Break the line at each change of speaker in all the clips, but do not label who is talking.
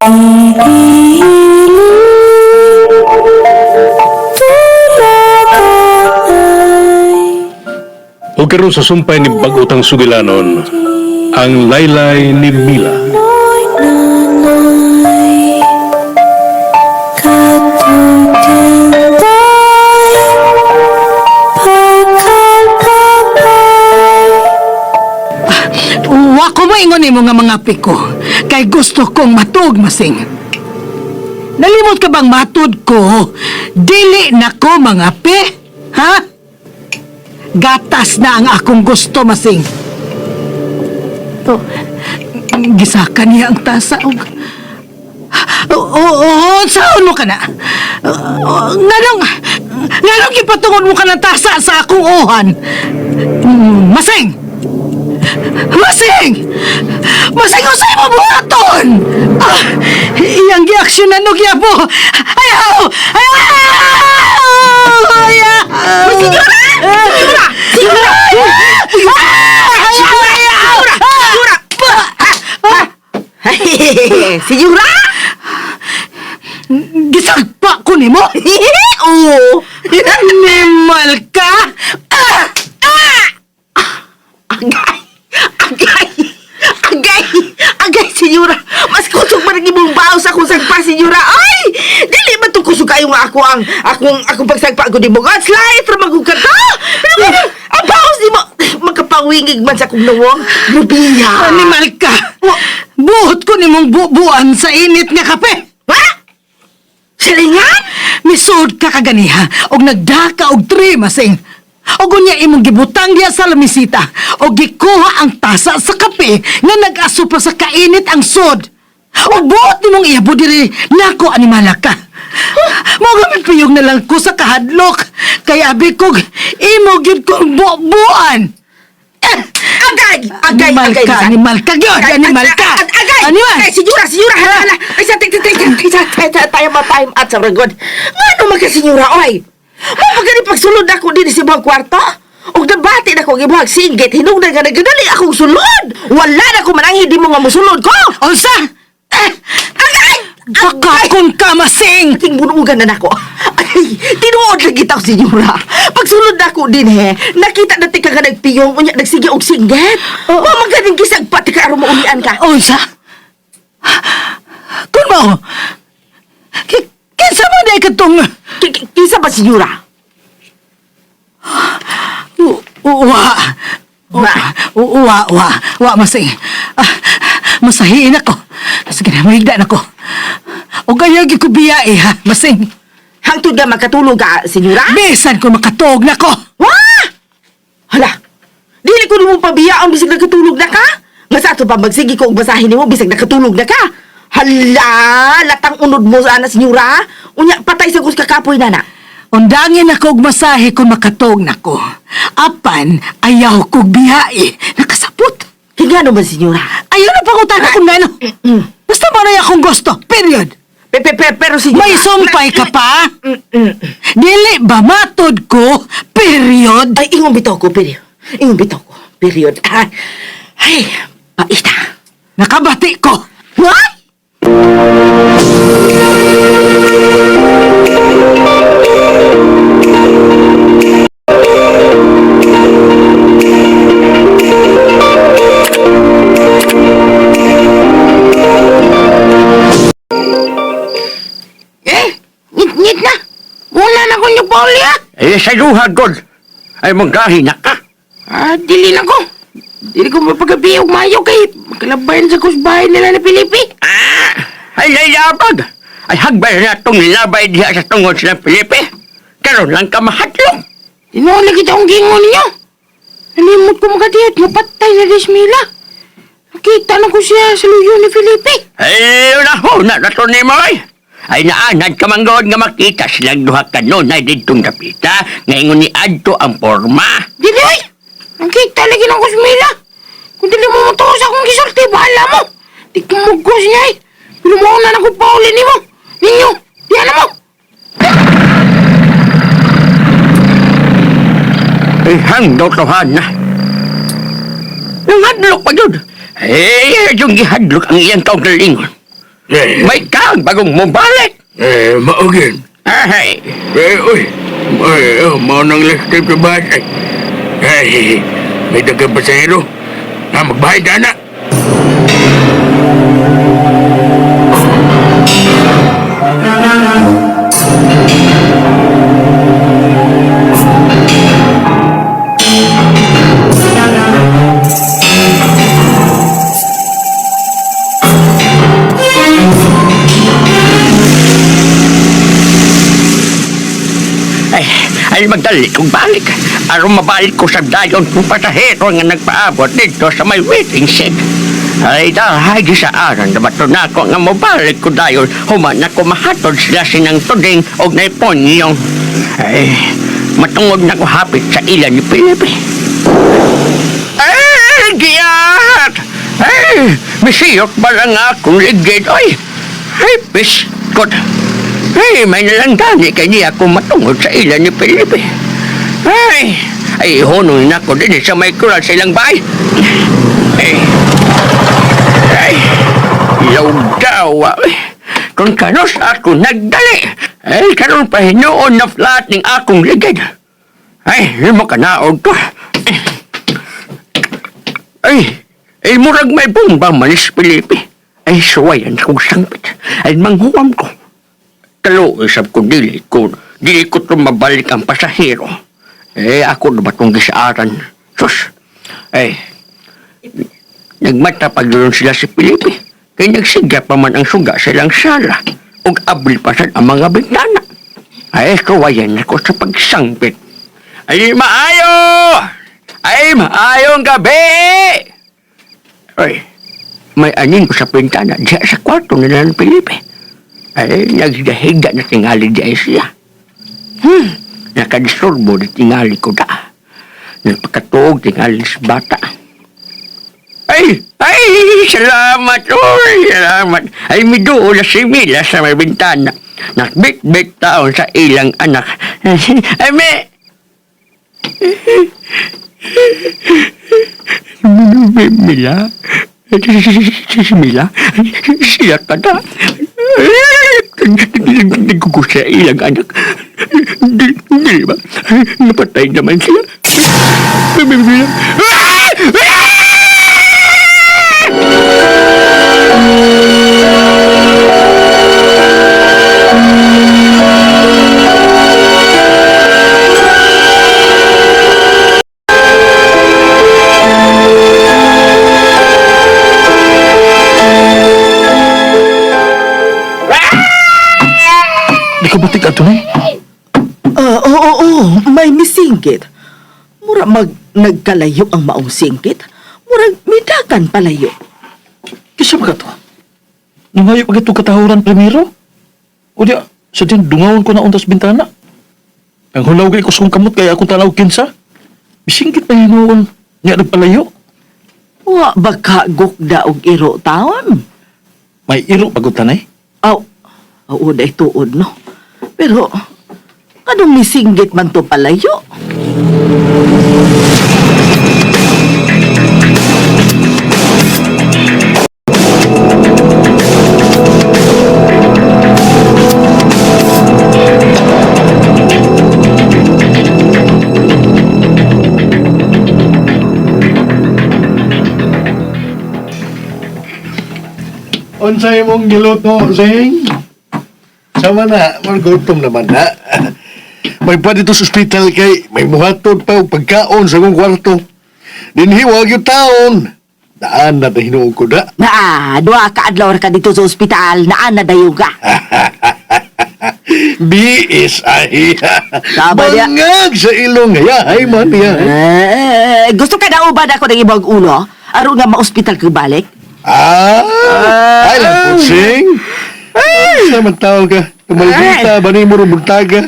O karon sa sumpay ni Bagutang Sugilanon, ang laylay ni Mila.
Wa ko moingon nimo nga mga piko kay gusto kong matuog, Masing. Nalimot ka bang matud ko? Dili na ko mga pe? Ha? Gatas na ang akong gusto, Masing. Oh, gisaka niya ang tasa og. Oo, oo, saan mo ka na? Oo, nganong gipatungod mo ka ng tasa sa akong uhan? Masing! Masing! Masing, usay mo buhaton! Ah, iyang giaksyonan og yabo! Ayaw! Ayaw! Ayaw! Senyora! Senyora! Senyora! Ayaw! Ayaw!
Senyora! Senyora!
Gisagpa ko nimo!
Oo!
Animal ka! Ah!
Agay! Agay! Agay! Agay, senyora! Mas kusog man ang imong baos akong sagpa, senyora! Ay! Dili man itong kusog kayo nga ako ang akong pagsagpa ko di mo. God's life! Ramagong ka ta! Pero pero, ang baos di mo! Magkapawingig man sa akong nawong. Grabe.
Animal ka! Buot ko nimong bubuan sa init nga kape!
Ha? Silingan?
Misuod ka kaganiha og nagdaka og tri, Masing. Og unya imong gibutang diya sa lamisita og gikuha ang tasa sa kape nga nag-aso pa sa kainit ang sod. Og buot nimong iyabo diri nako, animala ka. Mao gamit piyong na lang ko sa kahadlok kay abi kog imo gyud kong bubuan.
Agay! Agay!
Animal
Agay!
ka, animal ka gyud, animal ka.
Agay!
Animal.
Agay! Senyora! Senyora! Hala! Hala! Ay, sa tik tik tik tik tik tayo ma time at sa ragod. Ngano man ka, senyora, oy? Mo pagani pagsulod ako din sa imong kwarto? Og nabati na ko ang imong singgit, hinungdan nga nagadali akong sulod. Wala na ko mananghid nimo nga mosulod ko.
Unsa?
Eh, agay!
Bakakon ka, Masing.
Aking bunugan na nako. Ay, tinuod lang kita, senyora. Pagsulod nako din he, nakita na tika ka nagpiyong, unya nagsige og singgit. Oh. Wa man ganing gisagpa tika aron maulian ka.
Unsa? Kun mo, kinsa man di katong
Kinsa ba, senyora?
Wa. Wa, wa, wa, wa, Masing. Ah, masahiin ako. Sige na, mahigda na ko. O kaya gyud ko biya eh, ha, Masing.
Hangtod nga makatulog ka, senyora?
Bisan ko makatuog na ko.
Wah! Hala! Dili ko nimo pabiyaon bisag nakatulog na ka? Nga sa ato pa magsige ko og basahin nimo bisag nakatulog na ka. Hala! Latang unod mo ana, senyora. Unya patay sa kus kakapoy na na.
Undangin ako og masahe kung makatuog na ko. Apan, ayaw kog biyae. Nakasapot.
Kaya man, senyora?
Ayaw na pangutana kung ngano. Basta mo na akong gusto. Period.
Pe, pe, pe, pero senyora.
May sumpay ka pa? Dili ba matod ko? Period.
Ay, ingon bitaw ko, period. Ingon bitaw ko, period. Ay, ay, paita.
Nakabati ko.
What?
Eh, ngit-ngit na. Wala na kong pauli ah.
Eh, sa duha, God. Ay, manggahi na ka.
Ah, dili na ko. Dili ko mapagabi og mayo kay makalabayan sa kusbahay nila ni Felipe.
Ah, ay, layabag. Ay, hagbay na itong nilabay diha sa tungod sa Felipe. Karon lang ka mahatlok.
Tinuod na kita akong gingon ninyo. Nalimot ko makatiyot, mapatay na Desmila. Nakita na ko siya sa luyo ni Felipe.
Ay, na na to ni mo, ay. Ay, naanad ka man, God, nga makita silang duha ka nun ay ditong kapita. Ngayon ni Adto ang forma.
Dili oy! Nakita lagi ng Kusmila. Kung dili mo matuo sa akong gisulti, bahala mo. Di ko mugos niya eh. Pero mo na ako pauli nimo. Ninyo, diyan na mo.
Ay, hangdaw tohan na. Nangadlok pa yun. Eh, yung gihadlok ang iyang kaugalingon.
Eh.
May kang bagong mobalik.
Eh, maugin.
Ay,
Eh, uy. Ay, oh, mao nang last trip sa bus. Ay, ay, may dagang pasahero. Ah, magbahay na na.
Ay, ay magdali kong balik. Aron mabalik ko sa dayon kong pasahero nga nagpaabot dito sa may waiting shed. Ay, dahay di sa aran na bato na ako nga mabalik ko dayon. Human na ko mahatod sila sinang tuding og naiponyong. Ay, matungod na ko hapit sa ilan ni Pilipe. Ay, giyat! Ay, misiyok ba lang akong ligid? Ay, ay, biskot! Ay, may nalanggani kay niya akong matungod sa ilan ni Felipe. Ay, ay, honong na ko din sa may kural sa ilang bahay. Ay, ay, ilaw daw. Ay, kung kanos ako nagdali, ay, karon pa hinuon na flat ning akong ligid. Ay, mo kanaog ko. Ay, ay murag may bomba manis Felipe. Ay, suwayan kong sangpit. Ay, manghuam ko. Talo, isab ko, dili ko. Dili ko tumabalik ang pasahero. Eh, ako na ba itong gisaaran? Sus! Eh, nagmata pag sila si Felipe. Kaya nagsigya pa man ang suga sa ilang sala. Ug abli pa sad ang mga bintana. Ay, suwayan ako sa pagsangpit. Ay, maayo! Ay, maayong gabi! Ay, may anin ko sa bintana diya sa kwarto nila ni Felipe. Ay, nagdahiga na tingali di ay siya. Nakadisturbo di tingali ko da. Nagpakatuog tingali sa bata. Ay, ay, salamat, uy, salamat. Ay, miduo na si Mila sa may bintana. Nakbit-bit taon sa ilang anak. Ay, me... Mila? Si Mila? Siya ka na. Nagkuko sa ilang anak. Di ba? Napatay naman siya. Mila. Ah! Ah!
Di ka batik ato na.
Ah, oo, oo, oo, may misingkit. Mura mag nagkalayo ang maong singkit. Murag midakan palayo.
Kisa ba ka to? Nangayo pa gitong katahuran primero? O diya, sa diyan, dungawon ko na untas bintana. Ang hulaw kay kusong kamot kaya akong tanaw kinsa. Bisingkit pa hinuon. Nga nagpalayo.
Wa baka gukda og iro taon.
May iro pagod tanay.
Aw, oo, day tuod, no? Pero, kanong misinggit man to palayo?
Unsay mong giluto, Sing? Sama na, magutom naman na. May pa dito sa ospital kay may muhatod pa og pagkaon sa akong kwarto. Dinhi wag yung taon. Daan na hinuog ko da.
Naa, duha ka adlaw ra ka dito sa ospital, naa na dayo ka.
BSI.
Tama niya.
Bangag sa ilong. Yahay man niya.
Eh, gusto ka na ubad ako ng ibang ulo? Aron nga ma-ospital ka balik?
Ah, ay lang po, Sing. Ay, sa man tao ka. Tumaldita, bani mo rin buntaga.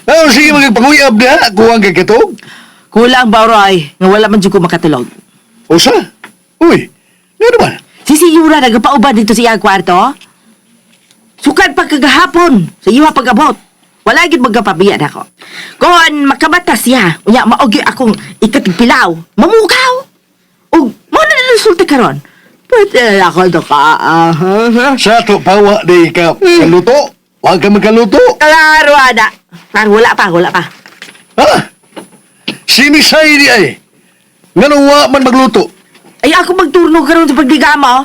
Oh, sige, magpanguyab na. Kuwang kay katog.
Kulang ba, Roy? Nga wala man jud ko makatulog.
Usa? Uy, nga naman.
Si Siyura nagpaubad dito sa iyang kwarto. Sukad pa kagahapon sa iya pag-abot. Wala gid magkapabiya nako. Kon makabata siya, unya maogi akong ikatigpilaw, mamukaw. Ug mo na resulta karon. Pwede na ako to ka. Ah,
Sa ato pawa di ka kaluto. Huwag ka magkaluto.
Klaro, ada. Klaro, wala pa, wala pa.
Ha? Sinisay di ay. Nganong wa man magluto?
Ay, ako magturno karon sa pagdigama, oh.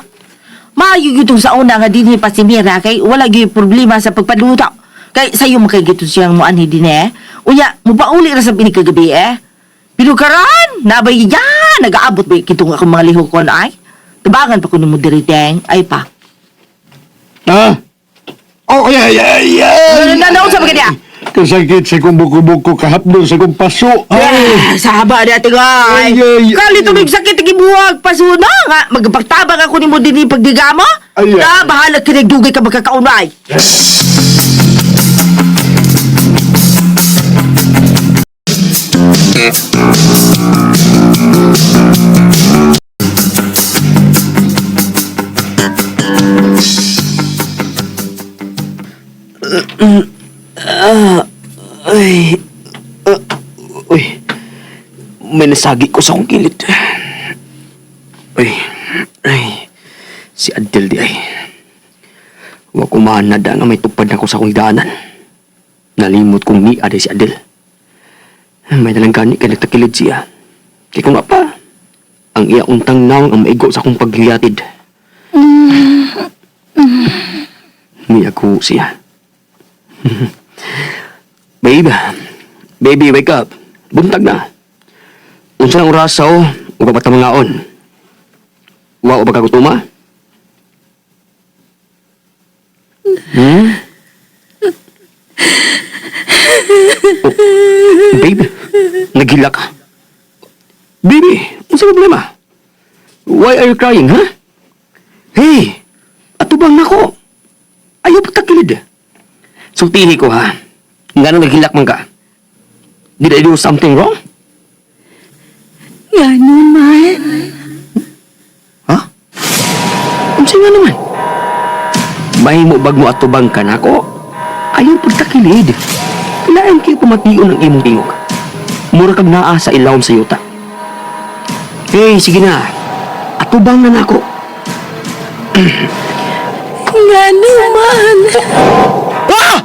Maayo gyud tong sa una nga dinhi pa si Mira kay wala gyud problema sa pagpaluto. Kay sayo man kay gito siyang moanhi din eh. Unya, mupauli ra sa pinikagabi eh. Pero karon, nabay ya, nagaabot ba kitong akong mga lihokon ay. Tabangan pa ko nimo diri teng, ay pa.
Ha? Oh, ay, ay, ay, ay.
Na na sa pagkadiya.
Kasakit sa kong buko-buko kahapdon sa kong paso. Ay.
Ah, sahaba na tingay.
Ay, ay, ay.
Kali tuloy sakit gibuwag pasuna nga magpagtabang ako nimo dinhi pagdigama.
Ay, ay.
Na bahala ka dugay ka magkakaunay.
Ay, uy, may nasagi ko sa akong kilid. Uy, ay, si Adel di ay. Wa ko maanad nga may tupad na ko sa akong daanan. Nalimot kong ni aday si Adel. May nalang gani kay nagtakilid siya. Kay kung apa, ang iya untang naong ang maigo sa akong paghiyatid. Niya ko siya. Babe, baby, wake up. Buntag na. Unsa nang orasa o, ug pa mangaon. Wa ba kagutuma? Hmm? Oh, babe, nagila ka. Baby, unsa problema? Why are you crying, ha? Hey, atubang nako. Ayaw pa takilid. Sultihi ko ha. Nga nang naghilak man ka. Did I do something wrong?
Nga naman.
Ha? Unsa nga naman? Mahimo bag mo atubang ka nako? Ayaw pagtakilid. Kailangan kayo pamation ang imong tingog. Mura kag naa sa ilawom sa yuta. Hey, sige na. Atubang na nako.
Nga naman.
Ah!